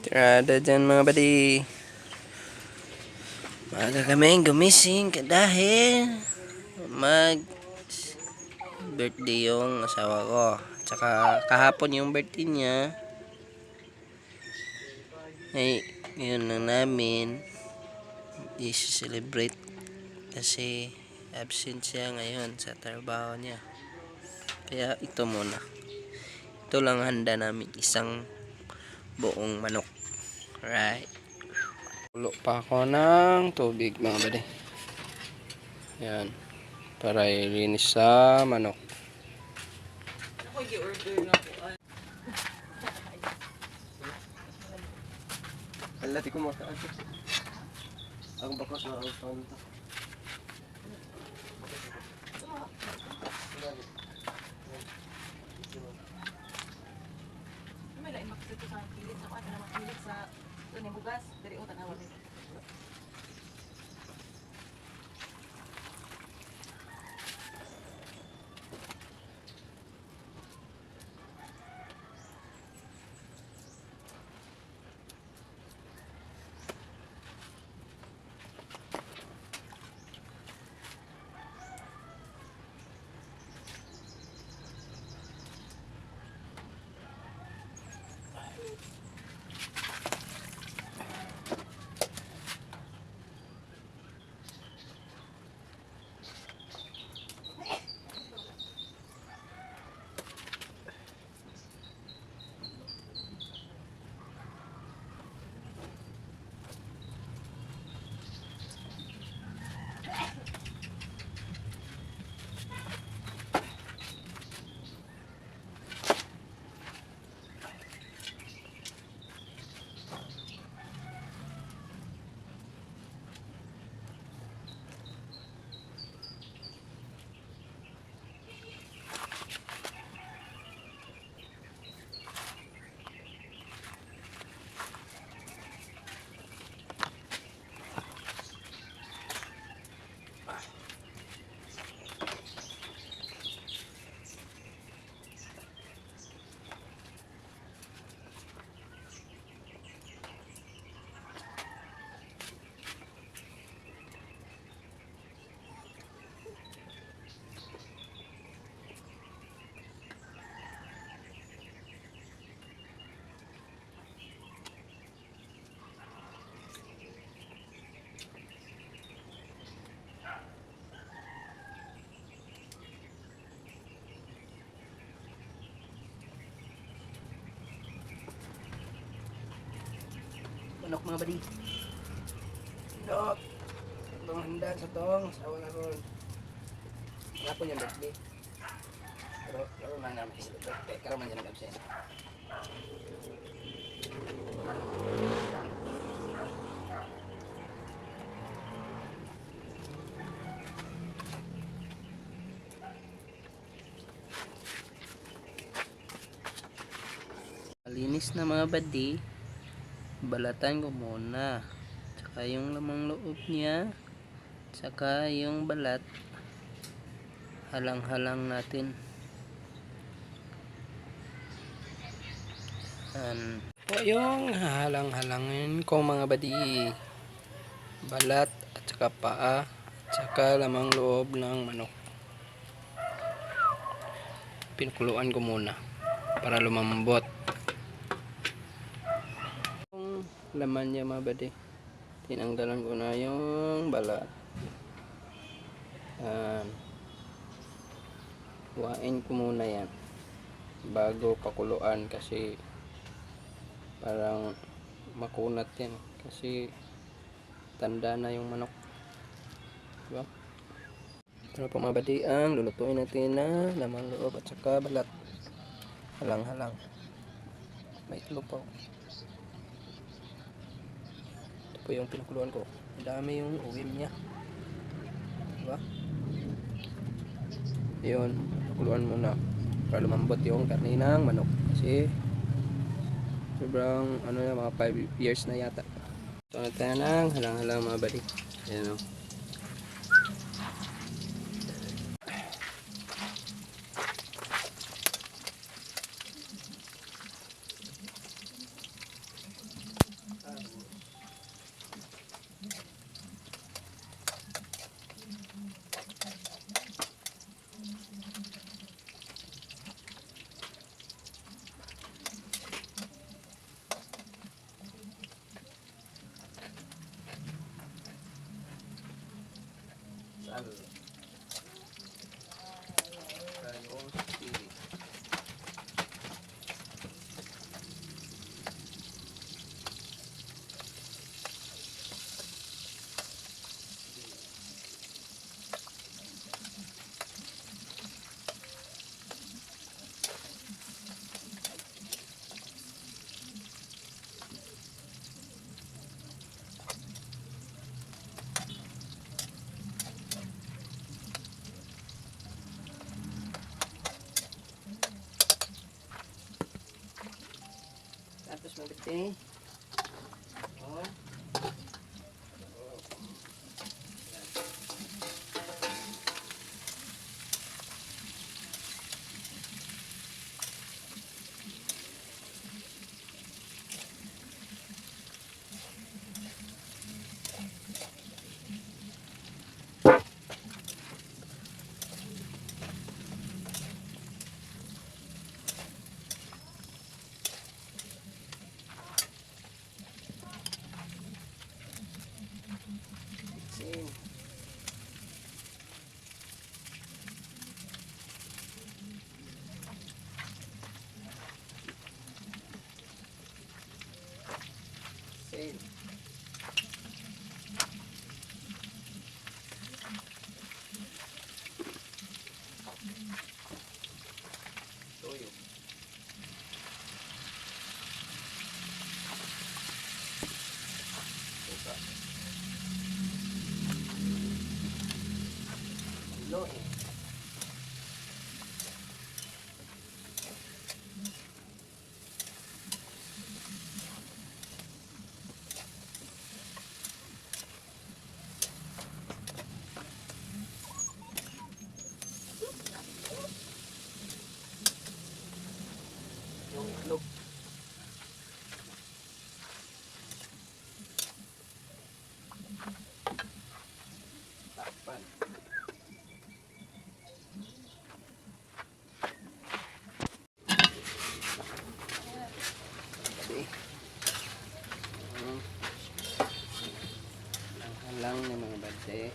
Tirada dyan, mga buddy. Maaga kaming gumising dahil mag birthday yung asawa ko. Tsaka kahapon yung birthday niya. Ay, ngayon lang namin i-celebrate kasi absent siya ngayon sa trabaho niya. Kaya ito muna. Ito lang handa namin, isang buong manok. Right. Kulo pa ako ng tubig, mga buddy. Yan. Para ilinis sa manok. Ako gi-order na ko. Ala, di ko makaagos. Ang bakos na ang tonto. May lain makisito sa pilit sa kuan na mapilit sa tuning bugas diri o tanawa ni. Manok, mga buddy. Manok. Itong handa sa tong asawa na ron. Kahapon yung birthday. Pero pero man namin i-celebrate. Karon man siya nag-absent. Malinis na, mga buddy. Balatan ko muna. Tsaka yung lamang loob niya. Tsaka yung balat. Halang-halang natin. Yan. Po yung halang-halangin ko, mga buddy. Balat at saka paa at saka lamang loob ng manok. Pinakuluan ko muna para lumambot. Yung laman niya, mga buddy. Tinanggalan ko na yung balat. Yan. Huwain ko muna yan bago pakuluan kasi parang makunat yan kasi tanda na yung manok. Diba? Ito na po, mga buddy, ang lulutuin natin na lamang loob at saka balat. Halang-halang. May itlog pa. Ito po yung pinakuluan ko. Ang dami yung uwim niya. Diba? Yun, pakuluan muna para lumambot yung karne ng manok. Kasi sobrang ano na, mga 5 years na yata. Ito na tayo ng halang-halang, mga buddy. Ayan o. Mabuti. Oh. Oh. Same. Same. Toyo. Suka. Loe. Yung itlog. Takpan. Gabi. Ang halang ng mga bade.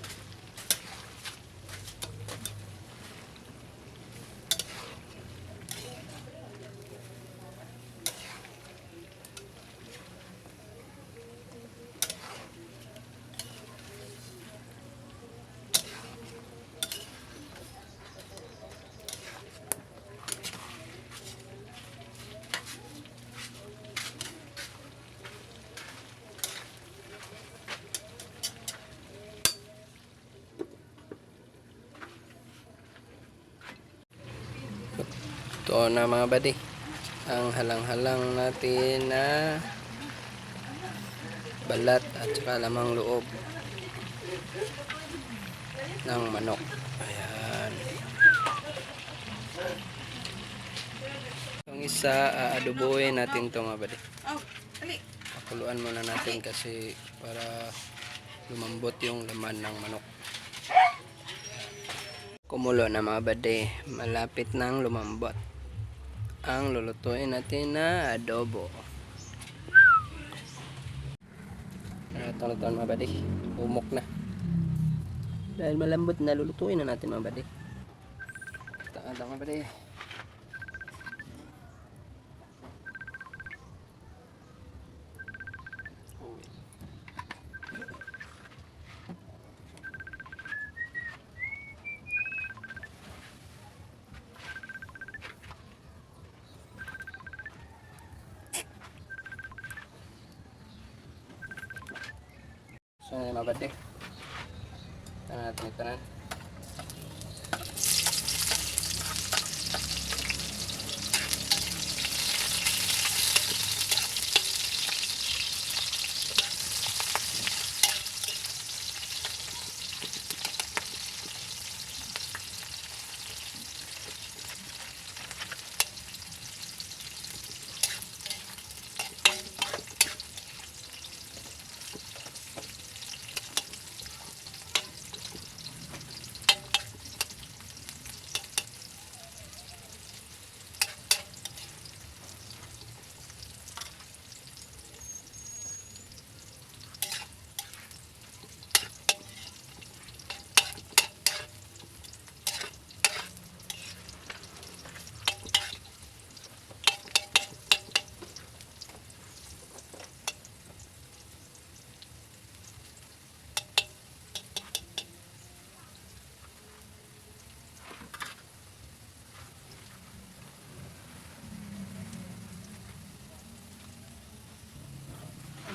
Ito na mga bade. Ang halang-halang natin na balat at saka lamang loob ng manok. Ayan. Yung isa, aadobohin natin to mga bade. Oh, dali. Pakuluan muna natin kasi para lumambot yung laman ng manok. Kumulo na mga bade, malapit nang lumambot. Ang lulutuin natin na adobo. Ito na ito mga bade, umok na. Dahil malambot na, lulutuin na natin mga bade. Ito na ito mga bade. Uy. So, mga bade. Tanan natin ito na.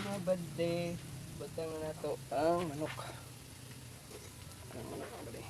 Mga bade, batang na nato ang manok. Ang manok mga bade.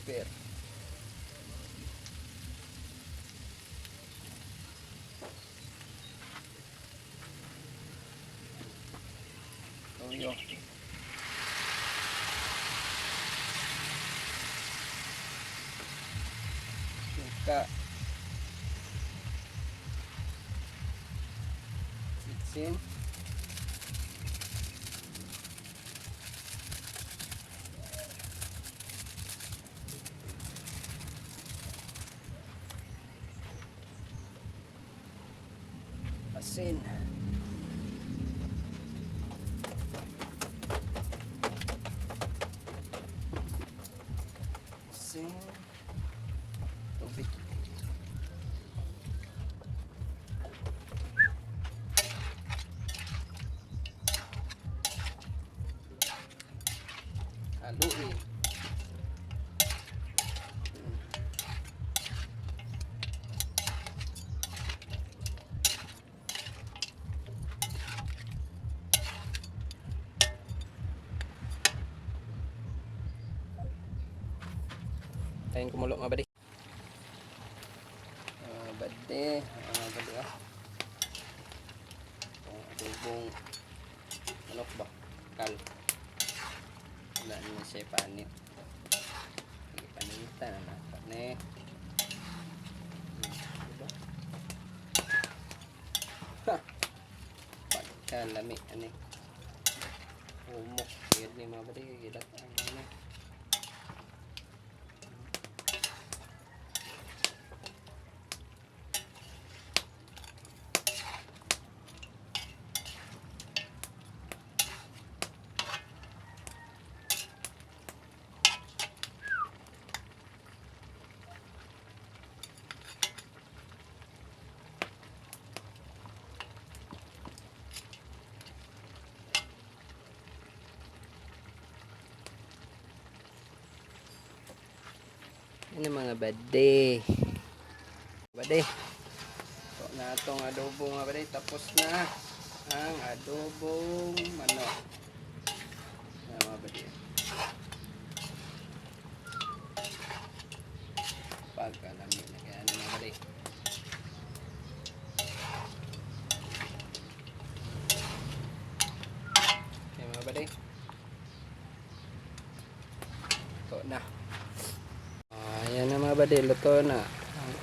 Pepper. Toyo. Suka. Bitsin. Asin. Asin. Tubig. Haluin. Tayong kumulo, mga buddy. Buddy, mga buddy ah. Itong adobong manok ba? Kal. Wala niya siya panit. Sige, panita na natin eh. Diba? Ha! Pagkalami, ano eh. Umok. Yan ni mga buddy, gilat ang ano eh. Ano mga bade? Bade. Ito na itong adobo, mga bade. Tapos na ang adobong manok. Ayan, mga bade. Pagkalami na kaya ano, mga bade. Okay, mga bade. Ito na. Ayan na, mga buddy, luto na ang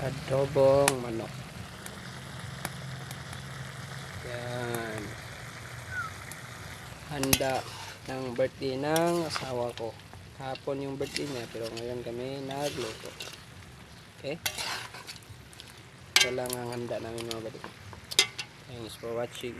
adobong manok. Yan. Handa ng birthday ng asawa ko. Hapon yung birthday niya, pero ngayon kami nagluto. Okay? Ito lang ang handa namin, mga buddy. Thanks for watching.